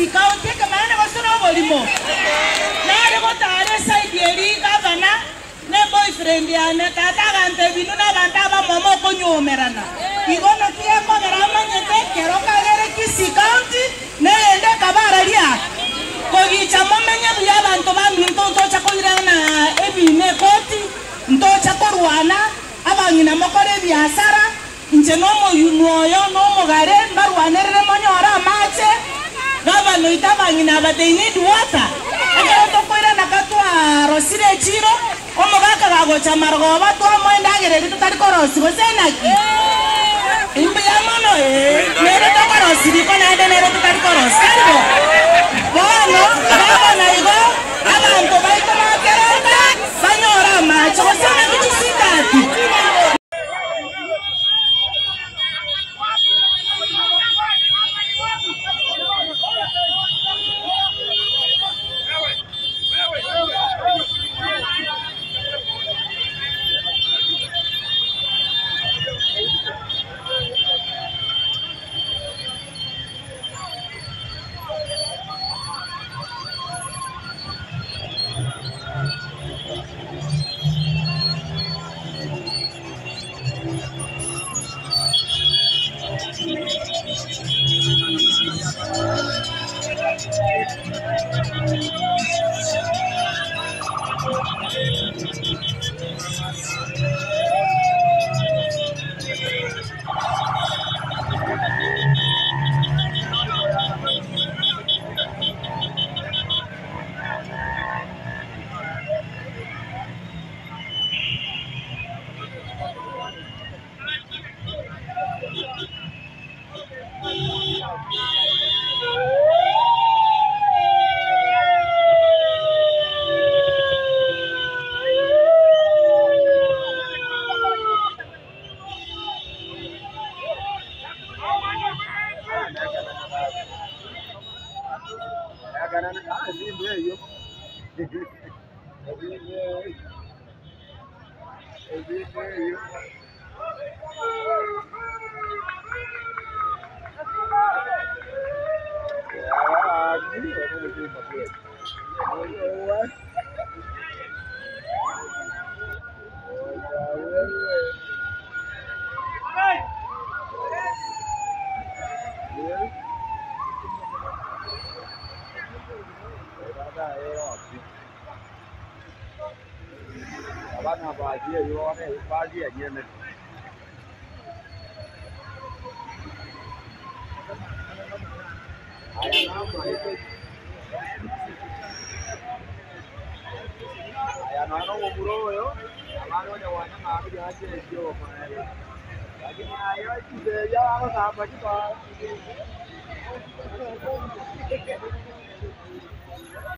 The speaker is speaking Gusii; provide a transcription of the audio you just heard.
Kisii County ekemanene gose na oborimo. Nare gotara eside eria gavana ne boyfriend yane tata agantebia inwe na abanto abamo mokonywomerana. Igo naki gekogera amanyete kero kagere Kisii County neyende ekaba araria kogicha momenye buya abanto baminto ntocha koirana ebina ekoti ntocha korwana abang'ina mokore ebiasara inche na omoyunwa oyo na omogare mbarwanerere monyore amache gavana oito abang'ina aba they need water ekero tokoirana ka twarosire echiro omogaka gagocha marogoba twamoa endagera eria totari korosia gose naki? Mbuya mono ee, nere tokorosia riko naende nere totari korosia tari bo? Bono gavana igo abanto baito bakeroka banyore amache gose naki chisitati?